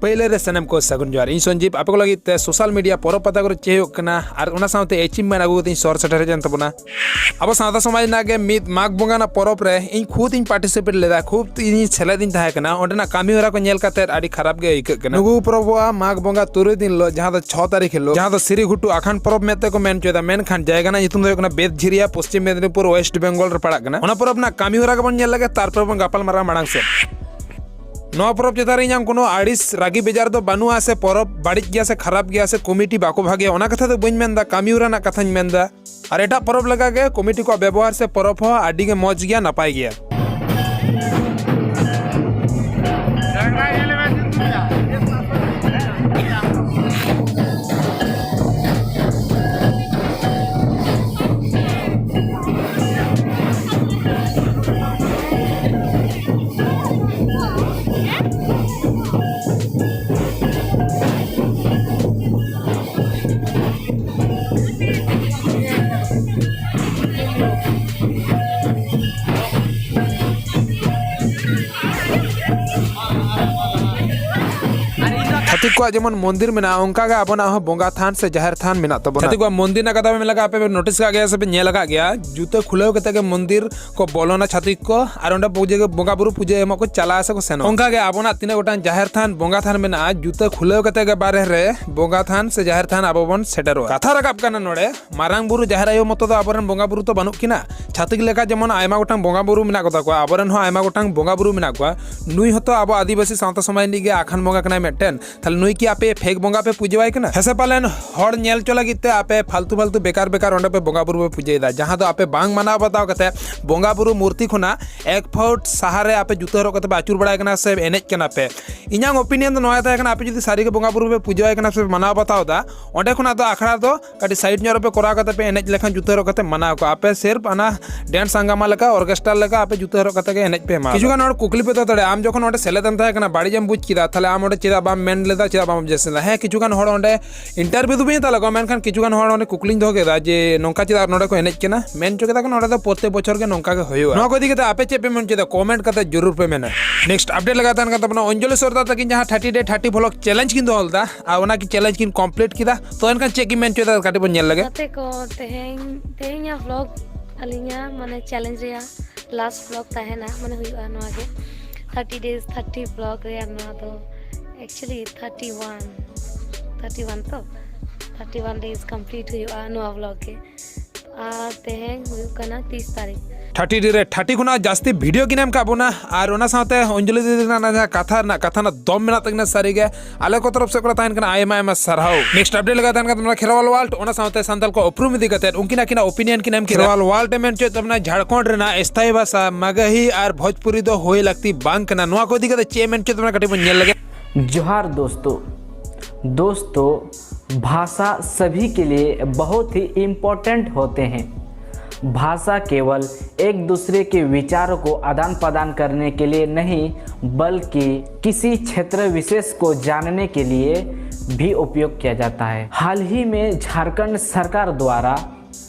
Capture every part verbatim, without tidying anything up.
ᱯᱟᱹᱭᱞᱟᱹ ᱨᱮ ᱥᱟᱱᱟᱢ ᱠᱚ ᱥᱟᱹᱜᱩᱱ ᱡᱚᱦᱟᱨ᱾ ᱤᱧ ᱥᱚᱧᱡᱤᱵ, ᱟᱯᱮ ᱠᱚ ᱞᱟᱹᱜᱤᱫ ᱛᱮ ᱥᱳᱥᱟᱞ ᱢᱤᱰᱤᱭᱟ ᱯᱚᱨᱚᱵᱽ ᱯᱟᱛᱟ ᱠᱚᱨᱮ ᱪᱮᱫ ᱦᱩᱭᱩᱜ ᱠᱟᱱᱟ ᱟᱨ ᱚᱱᱟ ᱥᱟᱶᱛᱮ ᱮᱪᱤᱵᱷᱢᱮᱱᱴ ᱟᱹᱜᱩ ᱠᱟᱛᱮ ᱤᱧ ᱥᱚᱦᱚᱨ ᱥᱮᱴᱮᱨ ᱦᱮᱡ ᱮᱱ ᱛᱟᱵᱚᱱᱟ᱾ ᱟᱵᱚ ᱥᱟᱶᱛᱟ ᱥᱚᱢᱟᱡᱽ ᱨᱮᱱᱟᱜ ᱜᱮ ᱢᱤᱫ ᱢᱟᱜᱽ ᱵᱚᱸᱜᱟ ᱨᱮᱱᱟᱜ ᱯᱚᱨᱚᱵᱽ ᱨᱮ ᱤᱧ ᱠᱷᱩᱫ ᱤᱧ ᱯᱟᱨᱴᱤᱥᱤᱯᱮᱴ ᱞᱮᱫᱟ, ᱠᱷᱩᱫ ᱤᱧ ᱥᱮᱞᱮᱫ ᱤᱧ ᱛᱟᱦᱮᱸ ᱠᱟᱱᱟ᱾ ᱚᱸᱰᱮᱱᱟᱜ ᱠᱟᱹᱢᱤ ᱦᱚᱨᱟ ᱠᱚ ᱧᱮᱞ ᱠᱟᱛᱮ ᱟᱹᱰᱤ ᱠᱷᱟᱨᱟᱯ ᱜᱮ ᱟᱹᱭᱠᱟᱹᱜ ᱠᱟᱱᱟ᱾ ᱱᱩᱠᱩ ᱯᱚᱨᱚᱵᱚᱜᱼᱟ ᱢᱟᱜᱽ ᱵᱚᱸᱜᱟ ᱛᱩᱨᱩᱭ ᱫᱤᱱ ᱦᱤᱞᱳᱜ, ᱡᱟᱦᱟᱸ ᱫᱚ ᱪᱷᱚ ᱛᱟᱹᱨᱤᱠᱷ ᱦᱤᱞᱳᱜ, ᱡᱟᱦᱟᱸ ᱫᱚ ᱥᱤᱨᱤ ᱜᱷᱩᱴᱩ ᱟᱠᱷᱟᱱ ᱯᱚᱨᱚᱵᱽ ᱢᱮᱱᱛᱮ ᱠᱚ ᱢᱮᱱ ᱦᱚᱪᱚᱭᱮᱫᱟ, ᱢᱮᱱᱠᱷᱟᱱ ᱡᱟᱭᱜᱟ ᱨᱮᱱᱟᱜ ᱧᱩᱛᱩᱢ ᱫᱚ ᱦᱩᱭᱩᱜ ᱠᱟᱱᱟ ᱵᱮᱫᱡᱷᱤᱨᱤᱭᱟ, ᱯᱚᱥᱪᱤᱢ ᱢᱮᱫᱽᱱᱤᱯᱩᱨ, ᱳᱭᱮᱥᱴ ᱵᱮᱝᱜᱚᱞ ᱨᱮ ᱯᱟᱲᱟᱜ ᱠᱟᱱᱟ᱾ ᱚᱱᱟ ᱯᱚᱨᱚᱵᱽ ᱨᱮᱱᱟᱜ ᱠᱟᱹᱢᱤ ᱦᱚᱨᱟ ᱜᱮᱵᱚᱱ ᱧᱮᱞ ᱞᱮᱜᱮ, ᱛᱟᱨᱯᱚᱨ ᱵᱚᱱ ᱜᱟᱯᱟᱞ ᱢᱟᱨᱟᱣᱟ ᱢᱟᱲᱟᱝ ᱥᱮᱫ᱾ ᱱᱚᱣᱟ ᱯᱚᱨᱚᱵᱽ ᱪᱮᱛᱟᱱ ᱨᱮ ᱤᱧᱟᱹᱜ ᱠᱳᱱᱳ ᱟᱹᱲᱤᱥ ᱨᱟᱹᱜᱤ ᱵᱮᱡᱟᱨ ᱫᱚ ᱵᱟᱹᱱᱩᱜᱼᱟ, ᱥᱮ ᱯᱚᱨᱚᱵᱽ ᱵᱟᱹᱲᱤᱡ ᱜᱮᱭᱟ ᱥᱮ ᱠᱷᱟᱨᱟᱯ ᱜᱮᱭᱟ ᱥᱮ ᱠᱚᱢᱤᱴᱤ ᱵᱟᱠᱚ ᱵᱷᱟᱜᱮᱭᱟ, ᱚᱱᱟ ᱠᱟᱛᱷᱟ ᱫᱚ ᱵᱟᱹᱧ ᱢᱮᱱᱫᱟ, ᱠᱟᱹᱢᱤ ᱦᱚᱨᱟ ᱨᱮᱱᱟᱜ ᱠᱟᱛᱷᱟᱧ ᱢᱮᱱᱫᱟ᱾ ᱟᱨ ᱮᱴᱟᱜ ᱯᱚᱨᱚᱵᱽ ᱞᱮᱠᱟᱜᱮ ᱠᱚᱢᱤᱴᱤ ᱠᱚᱣᱟᱜ ᱵᱮᱵᱚᱦᱟᱨ ᱥᱮ ᱯᱚᱨᱚᱵᱽ ᱦᱚᱸ ᱟᱹᱰᱤ ᱜᱮ ᱢᱚᱡᱽ ᱜᱮᱭᱟ, ᱱᱟᱯᱟᱭ ᱜᱮᱭᱟ᱾ ᱪᱷᱟᱹᱛᱤᱠ ᱠᱚᱣᱟᱜ ᱡᱮᱢᱚᱱ ᱢᱚᱱᱫᱤᱨ ᱢᱮᱱᱟᱜᱼᱟ, ᱚᱱᱠᱟ ᱜᱮ ᱟᱵᱚᱱᱟᱜ ᱦᱚᱸ ᱵᱚᱸᱜᱟ ᱛᱷᱟᱱ ᱥᱮ ᱡᱟᱦᱮᱨ ᱛᱷᱟᱱ ᱢᱮᱱᱟᱜ ᱛᱟᱵᱚᱱᱟ᱾ ᱪᱷᱟᱹᱛᱤᱠ ᱠᱚᱣᱟᱜ ᱢᱚᱱᱫᱤᱨ ᱨᱮᱱᱟᱜ ᱠᱟᱛᱷᱟ ᱵᱮᱱ ᱢᱮᱱ ᱞᱮᱠᱷᱟᱱ, ᱟᱯᱮ ᱯᱮ ᱱᱳᱴᱤᱥ ᱠᱟᱜ ᱜᱮᱭᱟ ᱥᱮ ᱯᱮ ᱧᱮᱞ ᱟᱠᱟᱫ ᱜᱮᱭᱟ, ᱡᱩᱛᱟᱹ ᱠᱷᱩᱞᱟᱹᱣ ᱠᱟᱛᱮ ᱜᱮ ᱢᱚᱱᱫᱤᱨ ᱠᱚ ᱵᱚᱞᱚᱱᱟ ᱪᱷᱟᱹᱛᱤᱠ ᱠᱚ, ᱟᱨ ᱚᱸᱰᱮ ᱯᱩᱡᱟᱹ, ᱵᱚᱸᱜᱟ ᱵᱩᱨᱩ ᱯᱩᱡᱟᱹ ᱮᱢᱚᱜ ᱠᱚ ᱪᱟᱞᱟᱜᱼᱟ ᱥᱮ ᱠᱚ ᱥᱮᱱᱚᱜᱼᱟ᱾ ᱚᱱᱠᱟ ᱜᱮ ᱟᱵᱚᱱᱟᱜ ᱛᱤᱱᱟᱹᱜ ᱜᱚᱴᱟᱝ ᱡᱟᱦᱮᱨ ᱛᱷᱟᱱ, ᱵᱚᱸᱜᱟ ᱛᱷᱟᱱ ᱢᱮᱱᱟᱜᱼᱟ, ᱡᱩᱛᱟᱹ ᱠᱷᱩᱞᱟᱹᱣ ᱠᱟᱛᱮ ᱜᱮ ᱵᱟᱨᱦᱮ ᱨᱮ ᱵᱚᱸᱜᱟ ᱛᱷᱟᱱ ᱥᱮ ᱡᱟᱦᱮᱨ ᱛᱷᱟᱱ ᱟᱵᱚ ᱵᱚᱱ ᱥᱮᱴᱮᱨᱚᱜᱼᱟ᱾ ᱠᱟᱛᱷᱟ ᱨᱟᱠᱟᱵ ᱠᱟᱱᱟ ᱱᱚᱰᱮ, ᱢᱟᱨᱟᱝ ᱵᱩᱨᱩ ᱡᱟᱦᱮᱨ ᱟᱭᱳ ᱢᱚᱛᱚ ᱫᱚ ᱟᱵᱚᱨᱮᱱ ᱵᱚᱸᱜᱟ ᱵᱩᱨᱩ ᱫᱚ ᱵᱟᱹᱱᱩᱜ ᱠᱤᱱᱟ᱾ ᱪᱷᱟᱹᱛᱤᱠ ᱞᱮᱠᱟ ᱡᱮᱢᱚᱱ ᱟᱭᱢᱟ ᱜᱚᱴᱟᱝ ᱵᱚᱸᱜᱟ ᱵᱩᱨᱩ ᱢᱮᱱᱟᱜ ᱠᱚᱛᱟ ᱠᱚᱣᱟ, ᱟᱵᱚᱨᱮᱱ ᱦᱚᱸ ᱟᱭᱢᱟ ᱜᱚᱴᱟᱝ ᱵᱚᱸᱜᱟ ᱵᱩᱨᱩ ᱢᱮᱱᱟᱜ ᱠᱚᱣᱟ᱾ ᱱᱩᱭ ᱦᱚᱸᱛᱚ ᱟᱵᱚ ᱟᱹᱫᱤᱵᱟᱹᱥᱤ ᱥᱟᱶᱛᱟ ᱥᱚᱢᱟᱡᱽ ᱨᱤᱱᱤᱡ ᱜᱮ ᱟᱠᱷᱟᱱ ᱵᱚᱸᱜᱟ ᱠᱟᱱᱟᱭ ᱢᱤᱫᱴᱮᱱ᱾ ᱛᱟᱦᱞᱮ ᱱᱩᱭ ᱠᱤ ᱟᱯᱮ ᱯᱷᱮᱠ ᱵᱚᱸᱜᱟ ᱯᱮ ᱯᱩᱡᱟᱹᱣᱟᱭ ᱠᱟᱱᱟ? ᱦᱮᱸ ᱥᱮ ᱯᱟᱞᱮᱱ ᱦᱚᱲ ᱧᱮᱞ ᱦᱚᱪᱚ ᱞᱟᱹᱜᱤᱫ ᱛᱮ ᱟᱯᱮ ᱯᱷᱟᱞᱛᱩ ᱯᱷᱟᱞᱛᱩ ᱵᱮᱠᱟᱨ ᱵᱮᱠᱟᱨ ᱚᱸᱰᱮ ᱯᱮ ᱵᱚᱸᱜᱟ ᱵᱩᱨᱩ ᱯᱮ ᱯᱩᱡᱟᱹᱭᱮᱫᱟ, ᱡᱟᱦᱟᱸ ᱫᱚ ᱟᱯᱮ ᱵᱟᱝ ᱢᱟᱱᱟᱣ ᱵᱟᱛᱟᱣ ᱠᱟᱛᱮ ᱵᱚᱸᱜᱟ ᱵᱩᱨᱩ ᱢᱩᱨᱛᱤ ᱠᱷᱚᱱᱟᱜ ᱮᱠ ᱯᱷᱩᱴ ᱥᱟᱦᱟ ᱨᱮ ᱟᱯᱮ ᱡᱩᱛᱟᱹ ᱦᱚᱨᱚᱜ ᱠᱟᱛᱮ ᱯᱮ ᱟᱹᱪᱩᱨ ᱵᱟᱲᱟᱭ ᱠᱟᱱᱟ ᱥᱮ ᱮᱱᱮᱡ ᱠᱟᱱᱟ ᱯᱮ᱾ ᱤᱧᱟᱹᱜ ᱚᱯᱤᱱᱤᱭᱚᱱ ᱫᱚ ᱱᱚᱣᱟ ᱛᱟᱦᱮᱸ ᱠᱟᱱᱟ, ᱟᱯᱮ ᱡᱩᱫᱤ ᱥᱟᱹᱨᱤ ᱜᱮ ᱵᱚᱸᱜᱟ ᱵᱩᱨᱩ ᱯᱮ ᱯᱩᱡᱟᱹᱣᱟᱭ ᱠᱟᱱᱟ ᱥᱮ ᱢᱟᱱᱟᱣ ᱵᱟᱛᱟᱣ ᱮᱫᱟ, ᱚᱸᱰᱮ ᱠᱷᱚᱱᱟᱜ ᱫᱚ ᱟᱠᱷᱲᱟ ᱫᱚ ᱠᱟᱹᱴᱤᱡ ᱥᱟᱭᱤᱰ ᱧᱚᱜ ᱨᱮᱯᱮ ᱠᱚᱨᱟᱣ ᱠᱟᱛᱮ ᱯᱮ ᱮᱱᱮᱡ ᱞᱮᱠᱷᱟᱱ ᱡᱩᱛᱟᱹ ᱦᱚᱨᱚᱜ ᱠᱟᱛᱮ ᱢᱟᱱᱟᱣ ᱠᱚᱣᱟ᱾ ᱟᱯᱮ ᱥᱮᱨᱯ ᱚᱱᱟ ᱰᱮᱱᱥ ᱦᱟᱝᱜᱟᱢᱟ ᱞᱮᱠᱟ, ᱚᱨᱠᱮᱥᱴᱟᱨ ᱞᱮᱠᱟ ᱟᱯᱮ ᱡᱩᱛᱟᱹ ᱦᱚᱨᱚᱜ ᱠᱟᱛᱮ ᱜᱮ ᱮᱱᱮᱡ ᱯᱮ ᱮᱢᱟ᱾ ᱠᱤᱪᱷᱩ ᱜᱟᱱ ᱦᱚᱲ ᱠᱩᱠᱞᱤ ᱯᱮ ᱫᱚᱦᱚ ᱫᱟᱲᱮᱭᱟᱜᱼᱟ, ᱟᱢ ᱡᱚᱠᱷᱚᱱ ᱚᱸᱰᱮ ᱥᱮᱞᱮᱫ ᱮᱢ ᱛᱟᱦᱮᱸ ᱠᱟᱱᱟ, ᱵᱟᱹᱲᱤᱡ ᱮᱢ ᱵᱩᱡᱽ ᱠᱮᱫᱟ, ᱛᱟᱦᱞᱮ ᱟᱢ ᱚᱸᱰᱮ ᱪᱮᱫᱟᱜ ᱵᱟᱢ ᱢᱮᱱ ᱞᱮᱫᱟ? ᱪᱮᱫᱟᱜ ᱵᱟᱢ ᱚᱵᱡᱮᱠᱥᱚᱱ ᱮᱫᱟ? ᱦᱮᱸ, ᱠᱤᱪᱷᱩ ᱜᱟᱱ ᱦᱚᱲ ᱚᱸᱰᱮ ᱤᱱᱴᱟᱨᱵᱷᱤᱭᱩ ᱫᱚ ᱵᱟᱹᱧ ᱦᱟᱛᱟᱣ ᱞᱮᱫ ᱠᱚᱣᱟ, ᱢᱮᱱᱠᱷᱟᱱ ᱠᱤᱪᱷᱩ ᱜᱟᱱ ᱦᱚᱲ ᱚᱸᱰᱮ ᱠᱩᱠᱞᱤᱧ ᱫᱚᱦᱚ ᱠᱮᱫᱟ ᱡᱮ ᱱᱚᱝᱠᱟ ᱪᱮᱫᱟᱜ ᱱᱚᱰᱮ ᱠᱚ ᱮᱱᱮᱡ ᱠᱟᱱᱟ? ᱢᱮᱱ ᱦᱚᱪᱚ ᱠᱮᱫᱟ ᱠᱚ ᱱᱚᱰᱮ ᱫᱚ ᱯᱨᱚᱛᱛᱮᱠ ᱵᱚᱪᱷᱚᱨ ᱜᱮ ᱱᱚᱝᱠᱟ ᱜᱮ ᱦᱩᱭᱩᱜᱼᱟ᱾ ᱱᱚᱣᱟ ᱠᱚ ᱤᱫᱤ ᱠᱟᱛᱮ ᱟᱯᱮ ᱪᱮᱫ ᱯᱮ ᱢᱮᱱ ᱦᱚᱪᱚᱭᱮᱫᱟ? ᱠᱚᱢᱮᱱᱴ ᱠᱟᱛᱮ ᱡᱚᱨᱩᱨ ᱯᱮ ᱢᱮᱱᱟ᱾ ᱱᱮᱠᱥᱴ ᱟᱯᱰᱮᱴ ᱞᱮᱠᱟ ᱛᱟᱦᱮᱱ ᱠᱟᱱ ᱛᱟᱵᱚᱱᱟ ᱚᱧᱡᱚᱞᱤ ᱥᱚᱨᱫᱟᱨ ᱛᱟᱹᱠᱤᱱ ᱡᱟᱦᱟᱸ ᱛᱷᱟᱨᱴᱤ ᱰᱮ ᱛᱷᱟᱨᱴᱤ ᱵᱷᱞᱚᱜ ᱪᱮᱞᱮᱧᱡᱽ ᱠᱤᱱ ᱫᱚᱦᱚ ᱞᱮᱫᱟ, ᱟᱨ ᱚᱱᱟ ᱠᱤ ᱪᱮᱞᱮᱧᱡᱽ ᱠᱤᱱ ᱠᱚᱢᱯᱞᱤᱴ ᱠᱮᱫᱟ? ᱛᱚ ᱮᱱᱠᱷᱟᱱ ᱪᱮᱫ ᱠᱤᱱ ᱢᱮᱱ ᱦᱚᱪᱚᱭᱮᱫᱟ ᱠᱟᱹᱴᱤᱡ ᱵᱚᱱ ᱧᱮᱞ ᱞᱮᱜᱮ᱾ ᱜᱟᱛᱮ ᱠᱚ, ᱛᱮᱦᱮᱧ, ᱛᱮᱦᱮᱧᱟᱜ ᱵᱷᱞᱚᱜ ᱟᱹᱞᱤᱧᱟᱜ ᱢᱟᱱᱮ ᱪᱮᱞᱮᱧᱡᱽ ᱨᱮᱭᱟᱜ ᱞᱟᱥᱴ ᱵᱷᱞᱚᱜ ᱛᱟᱦᱮᱱᱟ, ᱢᱟᱱᱮ ᱦᱩᱭᱩᱜᱼᱟ ᱱᱚᱣᱟ ᱜᱮ ᱛᱷᱟᱨᱴᱤ ᱰᱮᱡ ᱛᱷᱟᱨᱴᱤ ᱵᱷᱞᱚᱜ ᱨᱮᱭᱟᱜ᱾ ᱱᱚᱣᱟ ᱫᱚ ᱮᱠᱪᱩᱭᱮᱞᱤ ᱛᱷᱟᱨᱴᱤ ᱣᱟᱱ, ᱛᱷᱟᱨᱴᱤ ᱣᱟᱱ ᱛᱚ, ᱛᱷᱟᱨᱴᱤ ᱣᱟᱱ ᱰᱮᱡ ᱠᱚᱢᱯᱞᱤᱴ ᱦᱩᱭᱩᱜᱼᱟ ᱱᱚᱣᱟ ᱵᱷᱞᱚᱜ ᱜᱮ᱾ ᱟᱨ ᱛᱮᱦᱮᱧ ᱦᱩᱭᱩᱜ ᱠᱟᱱᱟ ᱛᱤᱥ ᱛᱟᱹᱨᱤᱠᱷ᱾ ᱛᱷᱟᱨᱴᱤ ᱰᱮ ᱨᱮ ᱛᱷᱟᱨᱴᱤ ᱠᱷᱚᱱᱟᱜ ᱡᱟᱹᱥᱛᱤ ᱵᱷᱤᱰᱤᱭᱳ ᱠᱤᱱ ᱮᱢ ᱠᱟᱜ ᱵᱚᱱᱟ, ᱟᱨ ᱚᱱᱟ ᱥᱟᱶᱛᱮ ᱚᱧᱡᱚᱞᱤ ᱫᱤᱫᱤ ᱨᱮᱱᱟᱜ ᱚᱱᱟ ᱡᱟᱦᱟᱸ ᱠᱟᱛᱷᱟ ᱨᱮᱱᱟᱜ, ᱠᱟᱛᱷᱟ ᱨᱮᱱᱟᱜ ᱫᱚᱢ ᱢᱮᱱᱟᱜ ᱛᱟᱹᱠᱤᱱᱟ ᱥᱟᱹᱨᱤᱜᱮ᱾ ᱟᱞᱮ ᱠᱚ ᱛᱚᱨᱚᱯ ᱥᱮᱫ ᱠᱷᱚᱱᱟᱜ ᱛᱟᱦᱮᱱ ᱠᱟᱱᱟ ᱟᱭᱢᱟ ᱟᱭᱢᱟ ᱥᱟᱨᱦᱟᱣ᱾ ᱱᱮᱠᱥᱴ ᱟᱯᱰᱮᱴ ᱞᱮᱠᱟ ᱛᱟᱦᱮᱱ ᱠᱟᱱ ᱛᱟᱵᱚᱱᱟ ᱠᱷᱮᱨᱣᱟᱞ ᱣᱟᱨᱞᱰ, ᱚᱱᱟ ᱥᱟᱶᱛᱮ ᱥᱟᱱᱛᱟᱲ ᱠᱚ ᱩᱯᱨᱩᱢ ᱤᱫᱤ ᱠᱟᱛᱮ ᱩᱱᱠᱤᱱ ᱟᱹᱠᱤᱱᱟᱜ ᱚᱯᱤᱱᱤᱭᱚᱱ ᱠᱤᱱ ᱮᱢ ᱠᱮᱫᱟ᱾ ᱠᱷᱮᱨᱣᱟᱞ ᱣᱟᱨᱞᱰ ᱮ ᱢᱮᱱ ᱦᱚᱪᱚᱭᱮᱫ ᱛᱟᱵᱚᱱᱟ ᱡᱷᱟᱲᱠᱷᱚᱸᱰ ᱨᱮᱱᱟᱜ ᱮᱥᱛᱷᱟᱭᱤ ᱵᱷᱟᱥᱟ ᱢᱟᱜᱟᱦᱤ ᱟᱨ ᱵᱷᱳᱡᱽᱯᱩᱨᱤ ᱫᱚ ᱦᱩᱭ ᱞᱟᱹᱠᱛᱤ ᱵᱟᱝ ᱠᱟᱱᱟ᱾ ᱱᱚᱣᱟ ᱠᱚ ᱤᱫᱤ ᱠᱟᱛᱮ ᱪᱮᱫ ᱮ ᱢᱮᱱ ᱦᱚᱪᱚᱭᱮᱫ ᱛᱟᱵᱚᱱᱟ ᱠᱟᱹᱴᱤᱡ ᱵᱚᱱ ᱧᱮᱞ ᱞᱮᱜᱮ᱾ जोहार दोस्तों। दोस्तों, भाषा सभी के लिए बहुत ही इम्पोर्टेंट होते हैं। भाषा केवल एक दूसरे के विचारों को आदान प्रदान करने के लिए नहीं, बल्कि किसी क्षेत्र विशेष को जानने के लिए भी उपयोग किया जाता है। हाल ही में झारखंड सरकार द्वारा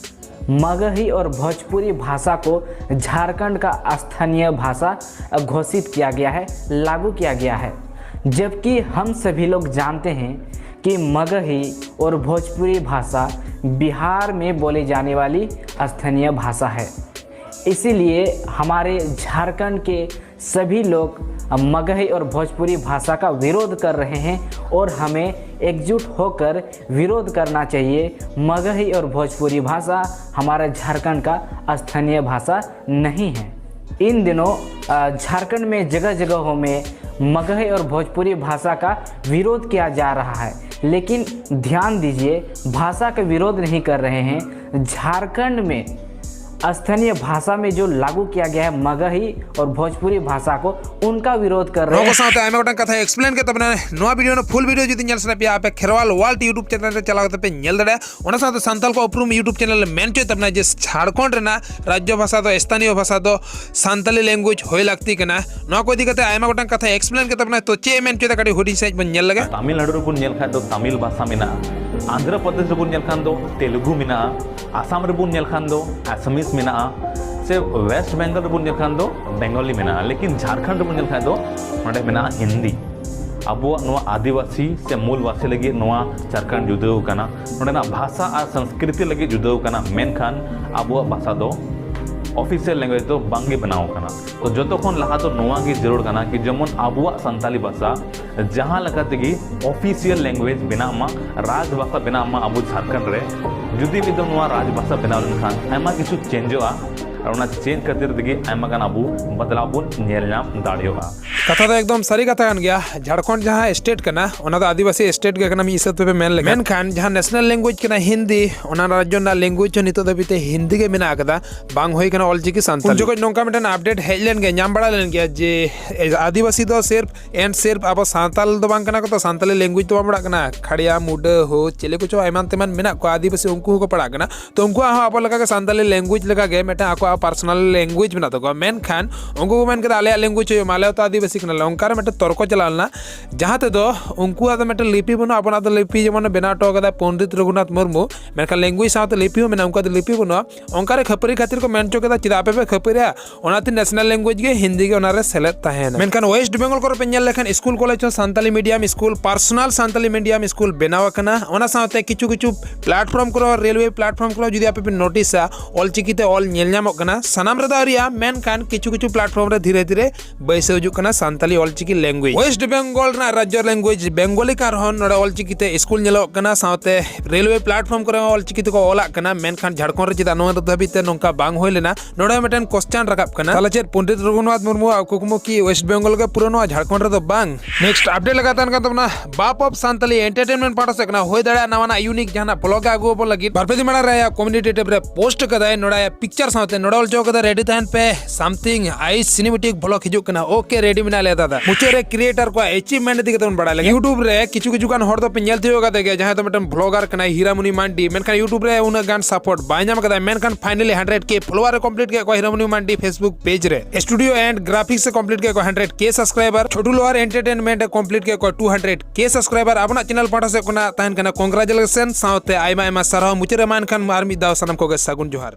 मगही और भोजपुरी भाषा को झारखंड का स्थानीय भाषा घोषित किया गया है, लागू किया गया है। जबकि हम सभी लोग जानते हैं कि मगही और भोजपुरी भाषा बिहार में बोली जाने वाली स्थानीय भाषा है। इसीलिए हमारे झारखंड के सभी लोग मगही और भोजपुरी भाषा का विरोध कर रहे हैं और हमें एकजुट होकर विरोध करना चाहिए। मगही और भोजपुरी भाषा हमारे झारखंड का स्थानीय भाषा नहीं है। इन दिनों, अ, झारखंड में जगह जगहों में मगही और भोजपुरी भाषा का विरोध किया जा रहा है, लेकिन ध्यान दीजिए, भाषा का विरोध नहीं कर रहे हैं। झारखंड में स्थानीय भाषा में जो लागू किया गया है मगही और भोजपुरी भाषा को, उनका विरोध कर रहे हैं। ᱱᱚᱣᱟ ᱠᱚ ᱥᱟᱶᱛᱮ ᱟᱭᱢᱟ ᱜᱚᱴᱟᱝ ᱠᱟᱛᱷᱟ explain ᱠᱮᱫ ᱛᱟᱵᱚᱱᱟ ᱱᱚᱣᱟ video ᱨᱮᱱᱟᱜ full video ᱡᱩᱫᱤ ᱧᱮᱞ ᱥᱟᱱᱟ ᱯᱮᱭᱟ ᱟᱯᱮ ᱠᱷᱮᱨᱣᱟᱞ ᱣᱟᱨᱞᱰ YouTube channel ᱨᱮ ᱪᱟᱞᱟᱣ ᱠᱟᱛᱮ ᱯᱮ ᱧᱮᱞ ᱫᱟᱲᱮᱭᱟᱜᱼᱟ᱾ ᱚᱱᱟ ᱥᱟᱶᱛᱮ ᱥᱟᱱᱛᱟᱲ ᱠᱚ ᱩᱯᱨᱩᱢ YouTube channel ᱨᱮ ᱢᱮᱱ ᱦᱚᱪᱚᱭᱮᱫ ᱛᱟᱵᱚᱱᱟ ᱡᱮ ᱡᱷᱟᱲᱠᱷᱚᱸᱰ ᱨᱮᱱᱟᱜ ᱨᱟᱡᱽᱡᱚ ᱵᱷᱟᱥᱟ ᱫᱚ, ᱥᱛᱷᱟᱱᱤᱭᱚ ᱵᱷᱟᱥᱟ ᱫᱚ ᱥᱟᱱᱛᱟᱞᱤ language ᱦᱩᱭ ᱞᱟᱹᱠᱛᱤ ᱠᱟᱱᱟ᱾ ᱱᱚᱣᱟ ᱠᱚ ᱤᱫᱤ ᱠᱟᱛᱮ ᱟᱭᱢᱟ ᱜᱚᱴᱟᱝ ᱠᱟᱛᱷᱟ explain ᱠᱮᱫ ᱛᱟᱵᱚᱱᱟ᱾ ᱛᱚ ᱪᱮᱫ ᱮ ᱢᱮᱱ ᱦᱚᱪᱚᱭᱮᱫᱟ ᱠᱟᱹᱴᱤᱡ ᱦᱩᱰᱤᱧ ᱥᱟᱺᱦᱤᱡ ᱵᱚᱱ ᱧᱮᱞ ᱞᱮᱜᱮ᱾ ᱛᱟᱢᱤᱞᱱᱟᱲᱩ ᱨᱮᱵᱚᱱ ᱧᱮᱞ ᱠᱷᱟᱱ ᱫᱚ ᱛᱟᱢᱤᱞ ᱵᱷᱟᱥᱟ ᱢᱮᱱᱟᱜᱼᱟ, ᱟᱱᱫᱷᱨᱚ ᱯᱨᱚᱫᱮᱥ ᱨᱮᱵᱚᱱ ᱧᱮᱞ ᱠᱷᱟᱱ ᱫᱚ ᱛᱮᱞᱮᱜᱩ ᱢᱮᱱᱟᱜᱼᱟ, ᱟᱥᱟᱢ ᱨᱮᱵᱚᱱ ᱧᱮᱞ ᱠᱷᱟᱱ ᱫᱚ ᱟᱥᱟᱢᱤᱥ ᱢᱮᱱᱟᱜᱼᱟ, ᱥᱮ ᱣᱮᱥᱴ ᱵᱮᱝᱜᱚᱞ ᱨᱮᱵᱚᱱ ᱧᱮᱞ ᱠᱷᱟᱱ ᱫᱚ ᱵᱮᱝᱜᱚᱞᱤ ᱢᱮᱱᱟᱜᱼᱟ, ᱞᱮᱠᱤᱱ ᱡᱷᱟᱲᱠᱷᱚᱸᱰ ᱨᱮᱵᱚᱱ ᱧᱮᱞ ᱠᱷᱟᱱ ᱫᱚ ᱱᱚᱰᱮ ᱢᱮᱱᱟᱜᱼᱟ ᱦᱤᱱᱫᱤ᱾ ᱟᱵᱚᱣᱟᱜ ᱱᱚᱣᱟ ᱟᱹᱫᱤᱵᱟᱹᱥᱤ ᱥᱮ ᱢᱩᱞᱵᱟᱹᱥᱤ ᱞᱟᱹᱜᱤᱫ ᱱᱚᱣᱟ ᱡᱷᱟᱲᱠᱷᱚᱸᱰ ᱡᱩᱫᱟᱹᱣ ᱠᱟᱱᱟ, ᱱᱚᱰᱮᱱᱟᱜ ᱵᱷᱟᱥᱟ ᱟᱨ ᱥᱚᱝᱥᱠᱨᱤᱛᱤ ᱞᱟᱹᱜᱤᱫ ᱡᱩᱫᱟᱹᱣ ᱠᱟᱱᱟ, ᱢᱮᱱᱠᱷᱟᱱ ᱟᱵᱚᱣᱟᱜ ᱵᱷᱟᱥᱟ ᱫᱚ official language ᱫᱚ ᱵᱟᱝᱜᱮ ᱵᱮᱱᱟᱣ ᱠᱟᱱᱟ᱾ ᱛᱚ ᱡᱚᱛᱚ ᱠᱷᱚᱱ ᱞᱟᱦᱟ ᱫᱚ ᱱᱚᱣᱟ ᱜᱮ ᱡᱟᱹᱨᱩᱲ ᱠᱟᱱᱟ ᱠᱤ ᱡᱮᱢᱚᱱ ᱟᱵᱚᱣᱟᱜ ᱥᱟᱱᱛᱟᱞᱤ ᱵᱷᱟᱥᱟ ᱡᱟᱦᱟᱸ ᱞᱮᱠᱟ ᱛᱮᱜᱮ official language ᱵᱮᱱᱟᱜ ᱢᱟ, ᱨᱟᱡᱽ ᱵᱷᱟᱥᱟ ᱵᱮᱱᱟᱜ ᱢᱟ ᱟᱵᱚ ᱡᱷᱟᱲᱠᱷᱚᱸᱰ ᱨᱮ᱾ ᱡᱩᱫᱤ ᱢᱤᱫ ᱫᱚᱢ ᱱᱚᱣᱟ ᱨᱟᱡᱽ ᱵᱷᱟᱥᱟ ᱵᱮᱱᱟᱣ ᱞᱮᱱᱠᱷᱟᱱ ᱟᱭᱢᱟ ᱠᱤᱪᱷᱩ ᱪᱮᱧᱡᱚᱜᱼᱟ, ᱟᱨ ᱚᱱᱟ ᱪᱮᱧᱡᱽ ᱠᱷᱟᱹᱛᱤᱨ ᱛᱮᱜᱮ ᱟᱭᱢᱟ ᱜᱟᱱ ᱟᱵᱚ ᱵᱚᱫᱞᱟᱣ ᱵᱚᱱ ᱧᱮᱞ ᱧᱟᱢ ᱫᱟᱲᱮᱭᱟᱜᱼᱟ᱾ ᱠᱟᱛᱷᱟ ᱫᱚ ᱮᱠᱫᱚᱢ ᱥᱟᱹᱨᱤ ᱠᱟᱛᱷᱟ ᱠᱟᱱ ᱜᱮᱭᱟ᱾ ᱡᱷᱟᱲᱠᱷᱚᱸᱰ ᱡᱟᱦᱟᱸ state ᱠᱟᱱᱟ, ᱚᱱᱟ ᱫᱚ ᱟᱹᱫᱤᱵᱟᱹᱥᱤ state ᱜᱮ ᱠᱟᱱᱟ ᱢᱤᱫ ᱦᱤᱥᱟᱹᱵ ᱛᱮᱯᱮ ᱢᱮᱱ ᱞᱮᱠᱷᱟᱱ᱾ ᱢᱮᱱᱠᱷᱟᱱ ᱡᱟᱦᱟᱸ national language ᱠᱟᱱᱟ ᱦᱤᱱᱫᱤ, ᱚᱱᱟ ᱨᱟᱡᱽᱡᱚ ᱨᱮᱱᱟᱜ language ᱦᱚᱸ ᱱᱤᱛᱚᱜ ᱫᱷᱟᱹᱵᱤᱡ ᱛᱮ ᱦᱤᱱᱫᱤ ᱜᱮ ᱢᱮᱱᱟᱜ ᱟᱠᱟᱫᱟ, ᱵᱟᱝ ᱦᱩᱭ ᱠᱟᱱᱟ ᱚᱞᱪᱤᱠᱤ ᱥᱟᱱᱛᱟᱲᱤ᱾ ᱩᱱ ᱡᱚᱠᱷᱚᱡ ᱱᱚᱝᱠᱟ ᱢᱤᱫᱴᱮᱱ update ᱦᱮᱡ ᱞᱮᱱ ᱜᱮᱭᱟ, ᱧᱟᱢ ᱵᱟᱲᱟ ᱞᱮᱱ ᱜᱮᱭᱟ ᱡᱮ ᱟᱹᱫᱤᱵᱟᱹᱥᱤ ᱫᱚ ᱥᱤᱨᱯ and ᱥᱤᱨᱯ ᱟᱵᱚ ᱥᱟᱱᱛᱟᱞ ᱫᱚ ᱵᱟᱝ ᱠᱟᱱᱟ ᱠᱚ, ᱛᱚ ᱥᱟᱱᱛᱟᱞᱤ language ᱫᱚ ᱵᱟᱝ ᱯᱟᱲᱟᱜ ᱠᱟᱱᱟ, ᱠᱷᱟᱲᱭᱟ, ᱢᱩᱰᱟᱹ, ᱦᱳ, ᱪᱤᱞᱤ ᱠᱚᱪᱚ ᱮᱢᱟᱱ ᱛᱮᱢᱟᱱ ᱢᱮᱱᱟᱜ ᱠᱚᱣᱟ, ᱟᱹᱫᱤᱵᱟᱹᱥᱤ ᱩᱱᱠᱩ ᱦᱚᱸᱠᱚ ᱯᱟᱲᱟᱜ ᱠᱟᱱᱟ᱾ ᱛᱚ ᱩᱱᱠᱩᱣᱟᱜ ᱦᱚᱸ ᱟᱵᱚ ᱞᱮᱠᱟᱜᱮ ᱥᱟᱱᱛᱟᱞᱤ language ᱞᱮᱠᱟᱜᱮ ᱢᱤᱫᱴᱟᱝ ᱟᱠᱚᱣᱟᱜ personal language ᱢᱮᱱᱟᱜ ᱛᱟᱠᱚᱣᱟ, ᱢᱮᱱᱠᱷᱟᱱ ᱩᱱᱠᱩ ᱠᱚ ᱢᱮᱱ ᱠᱮᱫᱟ ᱟᱞᱮᱭᱟᱜ language ᱦᱩᱭᱩᱜ ᱢᱟ, ᱟᱞᱮ ᱦᱚᱸᱛᱚ ᱟᱹᱫᱤᱵᱟᱹᱥᱤ ᱠᱟᱱᱟᱞᱮ᱾ ᱚᱱᱠᱟ ᱨᱮ ᱢᱤᱫᱴᱟᱝ ᱛᱚᱨᱠᱚ ᱪᱟᱞᱟᱣ ᱞᱮᱱᱟ, ᱡᱟᱦᱟᱸ ᱛᱮᱫᱚ ᱩᱱᱠᱩᱣᱟᱜ ᱫᱚ ᱢᱤᱫᱴᱟᱝ ᱞᱤᱯᱤ ᱵᱟᱹᱱᱩᱜᱼᱟ, ᱟᱵᱚᱱᱟᱜ ᱫᱚ ᱞᱤᱯᱤ ᱡᱮᱢᱚᱱ ᱵᱮᱱᱟᱣ ᱦᱚᱴᱚ ᱠᱟᱫᱟ ᱯᱚᱱᱰᱤᱛ ᱨᱚᱜᱷᱩᱱᱟᱛᱷ ᱢᱩᱨᱢᱩ, ᱢᱮᱱᱠᱷᱟᱱ language ᱥᱟᱶᱛᱮ ᱞᱤᱯᱤ ᱦᱚᱸ ᱢᱮᱱᱟᱜᱼᱟ, ᱩᱱᱠᱩᱣᱟᱜ ᱫᱚ ᱞᱤᱯᱤ ᱵᱟᱹᱱᱩᱜᱼᱟ᱾ ᱚᱱᱠᱟ ᱨᱮ ᱠᱷᱟᱹᱯᱟᱹᱨᱤ ᱠᱷᱟᱹᱛᱤᱨ ᱠᱚ ᱢᱮᱱ ᱦᱚᱪᱚ ᱠᱮᱫᱟ ᱪᱮᱫᱟᱜ ᱟᱯᱮ ᱯᱮ ᱠᱷᱟᱹᱯᱟᱹᱨᱤᱜᱼᱟ, ᱚᱱᱟᱛᱮ national language ᱜᱮ ᱦᱤᱱᱫᱤ ᱜᱮ ᱚᱱᱟᱨᱮ ᱥᱮᱞᱮᱫ ᱛᱟᱦᱮᱱᱟ᱾ ᱢᱮᱱᱠᱷᱟᱱ West Bengal ᱠᱚᱨᱮ ᱯᱮ ᱧᱮᱞ ᱞᱮᱠᱷᱟᱱ ᱥᱠᱩᱞ ᱠᱚᱞᱮᱡᱽ ᱦᱚᱸ Santali medium school, personal Santali medium school ᱵᱮᱱᱟᱣ ᱟᱠᱟᱱᱟ᱾ ᱚᱱᱟ ᱥᱟᱶᱛᱮ ᱠᱤᱪᱷᱩ ᱠᱤᱪᱷᱩ platform ᱠᱚᱨᱮ, railway platform ᱠᱚᱨᱮ ᱡᱩᱫᱤ ᱟᱯᱮ ᱯᱮ noticeᱟ, ᱚᱞᱪᱤᱠᱤ ᱛᱮ ᱚᱞ ᱧᱮᱞ ᱧᱟᱢᱚᱜ ᱠᱟᱱᱟ, ᱥᱟᱱᱟᱢ ᱨᱮᱫᱚ ᱟᱹᱣᱨᱤᱭᱟ, ᱢᱮᱱᱠᱷᱟᱱ ᱠᱤᱪᱷᱩ ᱠᱤᱪᱷᱩ platform ᱨᱮ ᱫᱷᱤᱨᱮ ᱫᱷᱤᱨᱮ ᱵᱟᱹᱭᱥᱟᱹᱣ ᱦᱤᱡᱩᱜ ᱠᱟᱱᱟ Santali Ol Chiki language᱾ West Bengal ᱨᱮᱱᱟᱜ ᱨᱟᱡᱽᱡᱚ language ᱵᱮᱝᱜᱚᱞᱤ ᱠᱟᱱ ᱨᱮᱦᱚᱸ ᱱᱚᱰᱮ ᱚᱞᱪᱤᱠᱤ ᱛᱮ ᱥᱠᱩᱞ ᱧᱮᱞᱚᱜ ᱠᱟᱱᱟ, ᱥᱟᱶᱛᱮ railway platform ᱠᱚᱨᱮ ᱦᱚᱸ ᱚᱞᱪᱤᱠᱤ ᱛᱮᱠᱚ ᱚᱞᱟᱜ ᱠᱟᱱᱟ, ᱢᱮᱱᱠᱷᱟᱱ ᱡᱷᱟᱲᱠᱷᱚᱸᱰ ᱨᱮ ᱪᱮᱫᱟᱜ ᱱᱚᱣᱟ ᱫᱷᱟᱹᱵᱤᱡ ᱛᱮ ᱱᱚᱝᱠᱟ ᱵᱟᱝ ᱦᱩᱭ ᱞᱮᱱᱟ? ᱱᱚᱰᱮ ᱦᱚᱸ ᱢᱤᱫᱴᱮᱱ question ᱨᱟᱠᱟᱵ ᱠᱟᱱᱟ, ᱛᱟᱦᱞᱮ ᱪᱮᱫ ᱯᱚᱱᱰᱤᱛ ᱨᱚᱜᱷᱩᱱᱟᱛᱷ ᱢᱩᱨᱢᱩᱣᱟᱜ ᱠᱩᱠᱢᱩ ᱠᱤ West Bengal ᱜᱮ ᱯᱩᱨᱟᱹᱱᱚᱜᱼᱟ, ᱡᱷᱟᱲᱠᱷᱚᱸᱰ ᱨᱮᱫᱚ ᱵᱟᱝ? Next update ᱞᱮᱠᱟ ᱛᱟᱦᱮᱱ ᱠᱟᱱ ᱛᱟᱵᱚᱱᱟ ᱵᱟᱯ of ᱥᱟᱱᱛᱟᱞᱤ entertainment ᱯᱟᱦᱴᱟ ᱥᱮᱫ ᱠᱷᱚᱱᱟᱜ ᱦᱩᱭ ᱫᱟᱲᱮᱭᱟᱜᱼᱟ ᱱᱟᱣᱟᱱᱟᱜ unique ᱡᱟᱦᱟᱱᱟᱜ vlog ᱮ ᱟᱹᱜᱩ ᱟᱵᱚᱱ ᱞᱟᱹᱜᱤᱫ᱾ ᱵᱟᱨᱯᱮ ᱫᱤᱱ ᱢᱟᱲᱟᱝ ᱨᱮ ᱟᱭᱟᱜ community tab ᱨᱮ post ᱠᱟᱫᱟᱭ, ᱱᱚᱰᱮ ᱟᱭᱟᱜ picture ᱥᱟᱶᱛᱮ ᱱᱚᱰᱮ ᱚᱞ ᱦᱚᱪᱚ ᱠᱟᱫᱟ, ready ᱛᱟᱦᱮᱱ ᱯᱮ, something eye cinematic vlog ᱦᱤᱡᱩᱜ ᱠᱟᱱᱟ᱾ Okay, ready ᱢᱮᱱᱟᱜ ᱞᱮᱭᱟ ᱫᱟᱫᱟ᱾ ᱢᱩᱪᱟᱹᱫ ᱨᱮ creator ᱠᱚᱣᱟᱜ achievement ᱤᱫᱤ ᱠᱟᱛᱮ ᱵᱚᱱ ᱵᱟᱲᱟᱭ ᱞᱟᱹᱜᱤᱫ᱾ YouTube ᱨᱮ ᱠᱤᱪᱷᱩ ᱠᱤᱪᱷᱩ ᱜᱟᱱ ᱦᱚᱲ ᱫᱚᱯᱮ ᱧᱮᱞ ᱛᱤᱭᱳᱜ ᱠᱟᱫᱮ ᱜᱮᱭᱟ, ᱡᱟᱦᱟᱸᱭ ᱫᱚ ᱢᱤᱫᱴᱮᱱ vlogger ᱠᱟᱱᱟᱭ, ᱦᱤᱨᱟᱢᱩᱱᱤ ᱢᱟᱱᱰᱤ, ᱢᱮᱱᱠᱷᱟᱱ YouTube ᱨᱮ ᱩᱱᱟᱹᱜ ᱜᱟᱱ support ᱵᱟᱭ ᱧᱟᱢ ᱠᱟᱫᱟ, ᱢᱮᱱᱠᱷᱟᱱ finally hundred K follower ᱮ complete ᱠᱮᱫ ᱠᱚᱣᱟ ᱦᱤᱨᱟᱢᱩᱱᱤ ᱢᱟᱱᱰᱤ Facebook page ᱨᱮ᱾ Studio and graphics A complete ᱠᱮᱫ ᱠᱚᱣᱟ hundred K subscriber, ᱪᱷᱳᱴᱩ ᱞᱳᱦᱟᱨ entertainment ᱮ complete ᱠᱮᱫ ᱠᱚᱣᱟ two hundred K subscriber᱾ ᱟᱵᱚᱱᱟᱜ channel ᱯᱟᱦᱴᱟ ᱥᱮᱫ ᱠᱷᱚᱱᱟᱜ ᱛᱟᱦᱮᱱ ᱠᱟᱱᱟ congratulation ᱥᱟᱶᱛᱮ ᱟᱭᱢᱟ ᱟᱭᱢᱟ ᱥᱟᱨᱦᱟᱣ᱾ ᱢᱩᱪᱟᱹᱫ ᱨᱮ ᱢᱟ ᱮᱱᱠᱷᱟᱱ ᱟᱨ ᱢᱤᱫ ᱫᱷᱟᱣ ᱥᱟᱱᱟᱢ ᱠᱚᱜᱮ ᱥᱟᱹᱜᱩᱱ ᱡᱚᱦᱟᱨ᱾